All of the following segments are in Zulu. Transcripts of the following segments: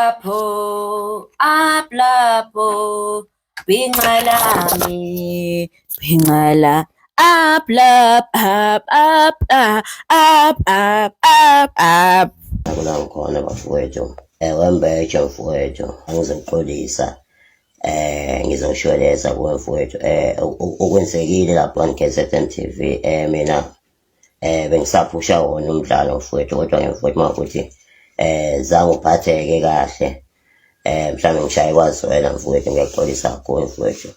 Lapho, up lapho, bhinca lami, bhinca la, up lap, up, up, up, up, up, up, up. Kula ngikhona bafowethu. Wembeje mfowethu, angizoxolisa. Ngizoshweleza kuwe mfowethu. Okwenzekile lapha on KZN TV, mina bengisaphusha wona umdlalo mfowethu, kodwa ke mfowethu makuthi zange uphatheke kahle. Mhlawumbe ngishaye kwazwela mfowethu, ngiyaxolisa kakhulu mfowethu.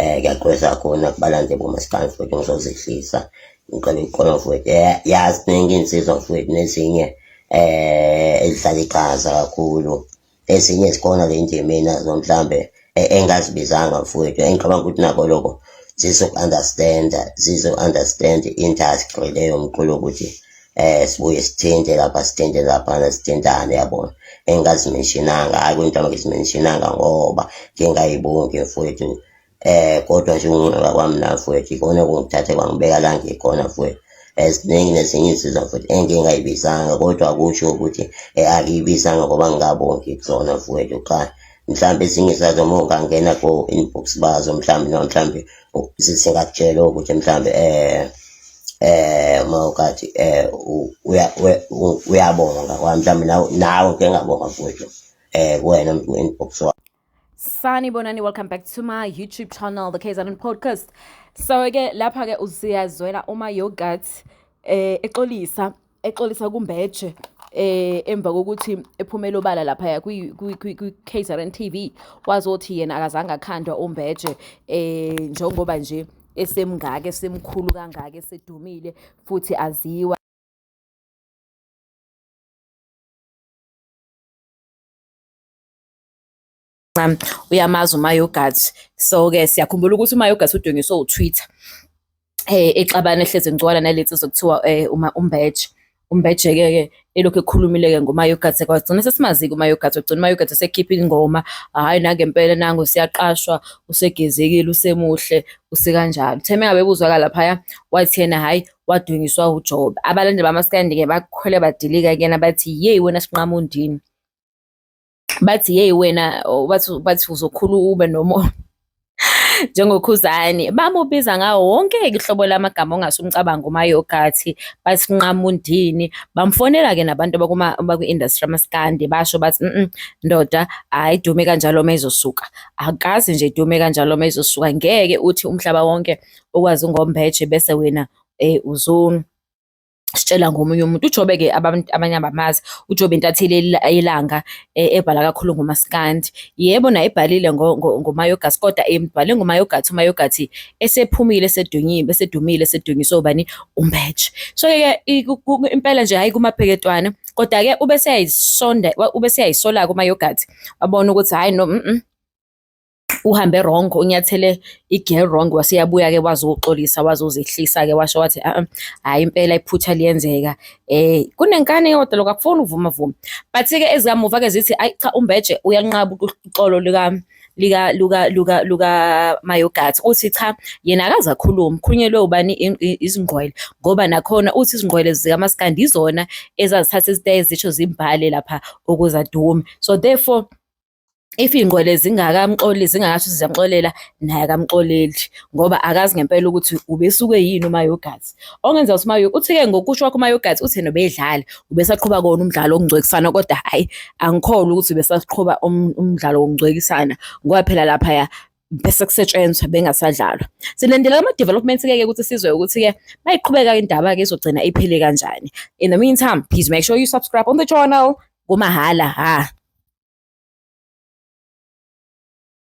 Ngiyaxolisa kakhulu nakubalandeli bomasikandi mfowethu, ngizozehlisa. Ngicela uxolo mfowethu. Yazi ziningi iy'nsizwa mfowethu nezinye ezidlala iqhaza kakhulu. Ezinye zikhona le ndima nazo mhlambe engazibizanga mfowethu, engicabanga ukuthi nako lokho zizo-understand-a, zizo-understand i-industry leyo mculo ukuthi sibuye sithinte lapha, sithinte laphana, sithintane, yabona. Engingazimentionanga, hhayi ukuthi mhlawumbe ngizimentionanga ngoba ngingayibongi mfowethu. Kodwa nje ukunqoba kwami na mfowethu ikona okungithathe kwangibeka la ngikhona mfowethu. Ziningi nezinye iy'nsizwa mfowethu engingayibizanga, kodwa akusho ukuthi angiyibizanga ngoba ngingabongi kuzona mfowethu. Cha, mhlawumbe ezinye zazo uma ungangena ko-inbox bazo mhlawumbe, noma mhlawumbe singakutshela ukuthi mhlawumbe uma ukathi uyabonga kwa mhlawumbe nawe ngike ngabonga mfowethu kuwena ku-inbox wakho. Sanibonani, welcome back to my YouTube channel, the KZN Podcast. So ke lapha ke usiyazwela uma yogurt exolisa kuMbeje emva kokuthi ephumele obala lapha kwi KZN TV, wazothi yena akazange akhandwa uMbeje njengoba nje esemngaka, esemkhulu kangaka, esedumile futhi aziwa. Uyamazi uMayogathi. So-ke siyakhumbula ukuthi uMayogathi udunyiswe uTwitter exabana ehlezi encwala nalezi zokuthiwa uma uMbeje. Umbeje-ke ke elokhu ekhulumile-ke ngoMayogathi, kwagcina sesimazi-ke uMayogathi, wagcina uMayogathi esekhipha ingoma, hhayi nangempela nangu siyaqashwa, usegezekile, usemuhle, usekanjalo. Uthe uma ngabe ebuzwa laphaya, wathi yena hhayi wadunyiswa uJobe. Abalandeli bamaskandi-ke bakhwele badilika kuyena bathi yeyi wena sinqamundini. Bathi yeyi wena, bathi uzokhula ube nomona njengoKhuzani. Bamubiza ngawo wonke-ke ihlobo lamagama ongase umcabange uMayogathi, bathi nqamundini. Bamfonela-ke nabantu abakwi-industry yamaskandi, basho bathi ndoda, hhayi idume kanjalo uma izosuka. Akaze nje idume kanjalo uma izosuka. Ngeke uthi umhlaba wonke ukwazi ngoMbeje bese wena sitshela ngomunye umuntu. UJobe-ke abantu abanye abamazi, uJobe intatheli yelanga ebhala kakhulu ngomaskandi. Yebo, naye ebhalile ngoMayogathi, kodwa ebhale ngoMayogathi, uMayogathi esephumile, esedumile, esedumile, esedunyiswe ubani? UMbeje. So-ke impela nje hhayi kumapheketwane, kodwa-ke ubeseyayisonda, ubeseyayisola-ke uMayogathi, wabona ukuthi hhayi no, uhambe wrong, unyathele i-gear wrong, waseyabuya-ke wazoxolisa, wazozehlisa-ke, washo wathi hhayi impela iphutha liyenzeka. Kunenkani kodwa lokho akufuni ukuvuma vuma. But-ke ezikamuva-ke zithi ayi cha, uMbeje uyanqaba uxolo luka Mayogathi. Uthi cha, yena akaze akhulume, khulunyelwe ubani? Izingqwele, ngoba nakhona uthi izingqwele zikamaskandi izona ezazithatha izinto ezisho zimbhale lapha ukuze adume. So therefore if iy'ngqwele zingakamxoli, zingakasho ziyamxolela, naye akamxoleli ngoba akazi ngempela ukuthi ubesuke yini uMayogathi. Okungenza ukuthi uMayo, uthi-ke ngokusho kwakhe uMayogathi uthi yena ubedlala, ubesaqhuba kona umdlalo wokungcwekisana, kodwa hhayi angikholwa ukuthi ubesaqhuba umdlalo wokungcwekisana ngoba phela laphaya bese kusetshenzwa bengasadlalwa. Silindele ama-developments-ke ukuthi sizwe ukuthi-ke mayiqhubeka indaba-ke izogcina iphele kanjani. In the meantime, please make sure you subscribe on the channel kumahhala ha.